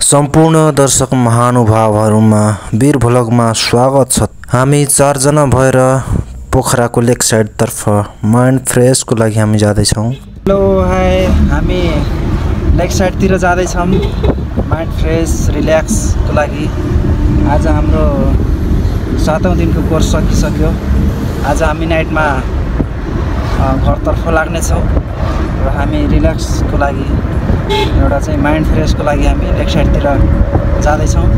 सम्पूर्ण दर्शक महानुभावहरुमा वीर भ्लगमा स्वागत छ। हामी 4 जना भएर पोखराको लेक साइड तर्फ माइन्ड फ्रेश को लागि हामी जाँदै छौं। हेलो हाय, हामी लेक साइड तिर जाँदै छौं माइन्ड फ्रेश रिल्याक्स को लागि। आज हाम्रो 7औं दिनको कोर्स सकिसक्यो। आज हामी नाइटमा घरतर्फ लाग्ने छौं र हामी रिल्याक्स को लागि एउटा चाहिँ माइन्ड फ्रेश को लागि हामी लेक साइड तिर जाँदै छौं।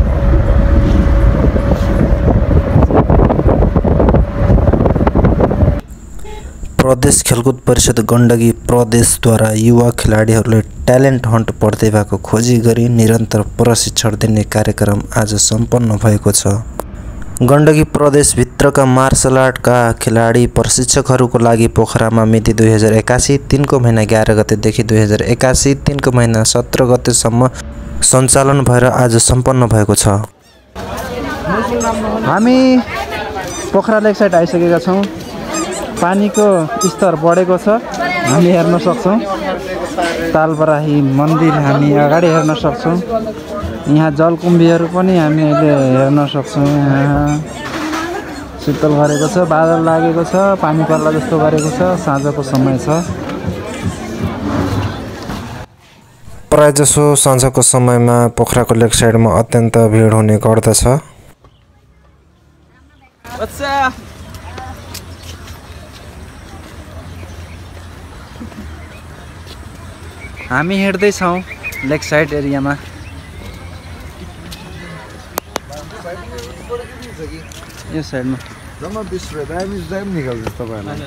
प्रदेश खेलकुद परिषद गण्डकी प्रदेशद्वारा युवा खेलाडीहरूले ट्यालेन्ट हन्ट प्रतिभाको खोजी गरी निरन्तर प्रशिक्षण दिने कार्यक्रम आज सम्पन्न भएको छ। गण्डकी प्रदेश भित्रका मार्शल आर्टका खेलाडी प्रशिक्षकहरूको लागि पोखरामा मिति 2081 3 को महिना 11 गतेदेखि 2081 3 को महिना 17 गतेसम्म सञ्चालन भएर आज सम्पन्न भएको छ। हामी पोखरा लेक साइड आइसकेका छौं। पानीको स्तर बढेको छ, हामी हेर्न सक्छौं। तालबराही मन्दिर हामी अगाडि हेर्न सक्छौं। यहाँ जलकुम्भीहरू पनि हामी अहिले हेर्न सक्छौं। यहाँ शीतल गरेको छ, बादल लागेको छ, पानी पर्ला जस्तो गरेको छ। साँझको समय छ। प्रायजसो साँझको समयमा पोखराको लेक साइडमा अत्यन्त भिड हुने गर्दछ। हामी हिँड्दै छौं लेक साइड एरियामा। यो साइडमा जम्मा 20 रुपैयाँ दाम निकाल्छ तपाईहरुलाई।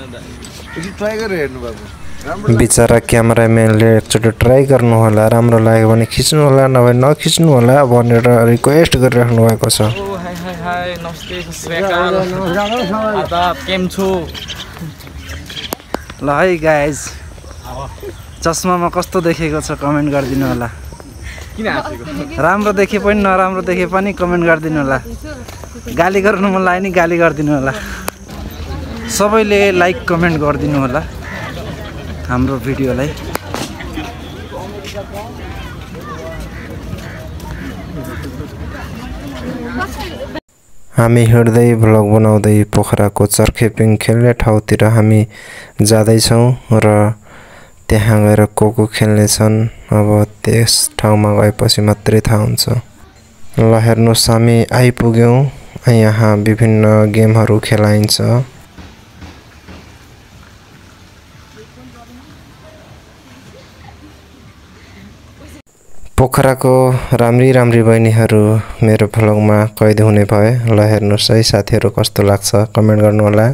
एकचोटि ट्राई गरेर हेर्नु बाबु। बिचारा क्यामेराम्यानले एकचोटि ट्राई गर्नु होला, राम्रो लाग्यो भने खिच्नु होला, नभए नखिच्नु होला भनेर रिक्वेस्ट गरिराख्नु भएको छ। ओ हाय हाय हाय, नमस्ते, सस्काल, आदाब, केम छु? ल है गाइज, चस्मामा कस्तो देखेको छ कमेन्ट गरिदिनु होला। किन हाँसेको? राम्रो देखे पनि नराम्रो देखे पनि कमेन्ट गरिदिनु होला। गाली गर्नु मन लाग्यो नि गाली गरिदिनु होला। सबैले लाइक कमेन्ट गरिदिनु होला हाम्रो भिडियोलाई। हामी हिँड्दै भ्लग बनाउँदै पोखराको चर्खेपिङ खेल्ने ठाउँतिर हामी जाँदैछौँ र त्यहाँ गएर को खेल्ने छन् अब त्यस ठाउँमा गएपछि मात्रै थाहा हुन्छ। ल हेर्नुहोस्, हामी आइपुग्यौँ। यहाँ विभिन्न गेमहरू खेलाइन्छ। पोखराको राम्री राम्री बहिनीहरू मेरो भ्लगमा कैद हुने भए। ल हेर्नुहोस् है साथीहरू, कस्तो लाग्छ कमेन्ट गर्नु होला।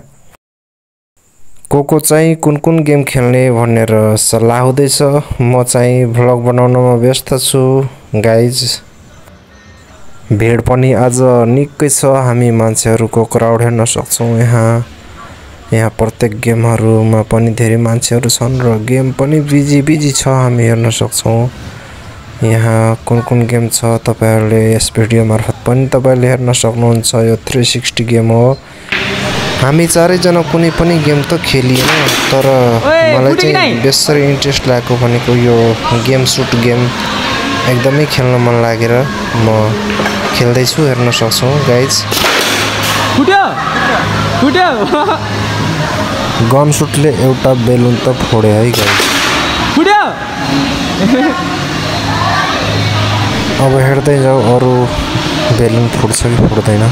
को चाहिँ कुन गेम खेल्ने भनेर सल्लाह हुँदैछ। म चाहिँ भ्लग बनाउनमा व्यस्त छु गाइज। भिड पनि आज निकै छ। हामी मान्छेहरूको क्राउड हेर्न सक्छौँ। यहाँ प्रत्येक गेमहरूमा पनि धेरै मान्छेहरू छन् र गेम पनि बिजी छ, हामी हेर्न सक्छौँ। यहाँ कुन गेम छ तपाईहरुले यस भिडियो मार्फत पनि तपाईले हेर्न सक्नुहुन्छ। यो 360 गेम हो। हामी 4 जना कुनै पनि गेम त खेलिएन, तर मलाई चाहिँ बेसरी इन्ट्रेस्ट लागेको भनेको यो गेम सुट गेम एकदमै खेल्न मन लागेर म खेल्दै छु। हेर्न सक्छौं गाइज। गन सुटले एउटा बेलुन त फोडे है गाइज। अब हेर्दै जाऊ अरु बेलुन फुट्छ कि फुट्दैन।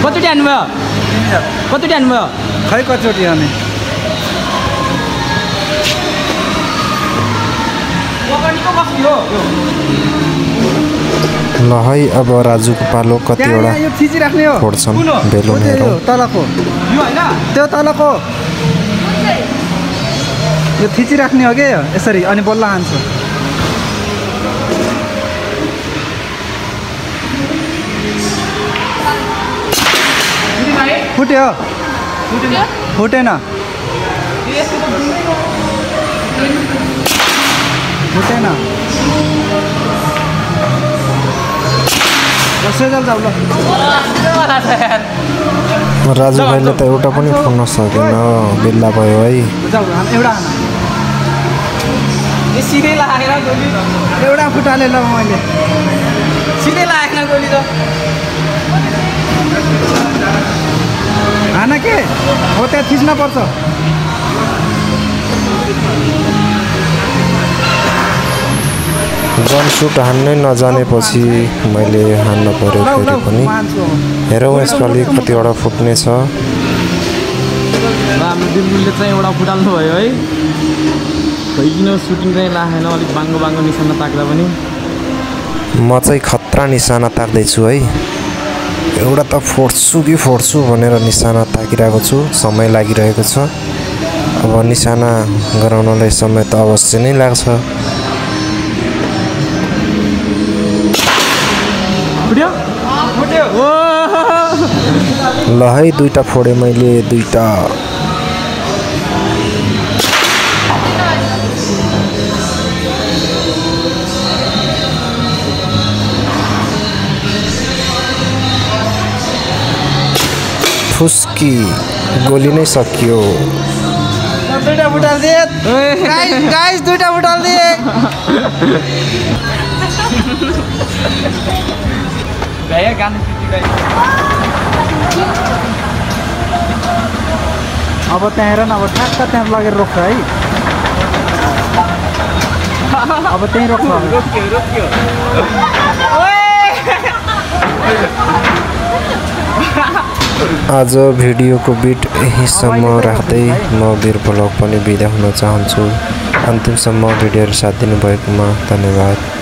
कतिचोटि हान्नुभयो? कतिचोटि हान्नुभयो? खै कतिचोटि हाने? ल है अब राजुको पालो कतिवटा फोड्छन् बेलुनहरु। तलको यो हैन, त्यो तलको यो थिची राख्ने हो के यसरी, अनि बल्ल हान्छ। फुट्यो? फुटेन? फुटेन? सेजल जाऊ ल। राजु भाइले त एउटा पनि फुट्न सकेन बिल्ला भयो है जाऊ एउटा हान ये सिधै लागेन गोली एउटा फुटाले ल मैले सिधै लागेन गोली त हान के हो त्यहाँ थिच्न पर्छ गन सुट हान्नै नजानेपछि मैले हान्न पर्यो फेरि पनि हेरौँ यसपालि कतिवटा फुट्ने छ हाम्रो दिलबुलले चाहिँ एउटा फुटाल्नु भयो है खै किन सुटिङ चाहिँ लागेन अलिक बाङ्गो बाङ्गो निशाना ताक्दा पनि म चाहिँ खतरा निशाना ताक्दैछु है एउटा त फोड्छु कि फोड्छु भनेर निशाना ताकिरहेको छु समय लागिरहेको छ अब निशाना गराउनलाई समय त अवश्य नै लाग्छ फुट्यो फुट्यो ओ ल है दुईटा फोडे मैले दुईटा फुस्की गोली नै सकियो दुईटा फुटाल दे गाइस दुईटा फुटाल दे गए गान पिटी अब त्यहाँ हेर न अब ठ्याक्क त्यहाँ लगेर रोक्छ है अब त्यहीँ रोक्छ रोक्यो रोक्यो आज भिडियोको बिट यहीसम्म राख्दै म वीर ब्लग पनि बिदा हुन चाहन्छु अन्तिमसम्म भिडियोहरू साथ दिनुभएकोमा धन्यवाद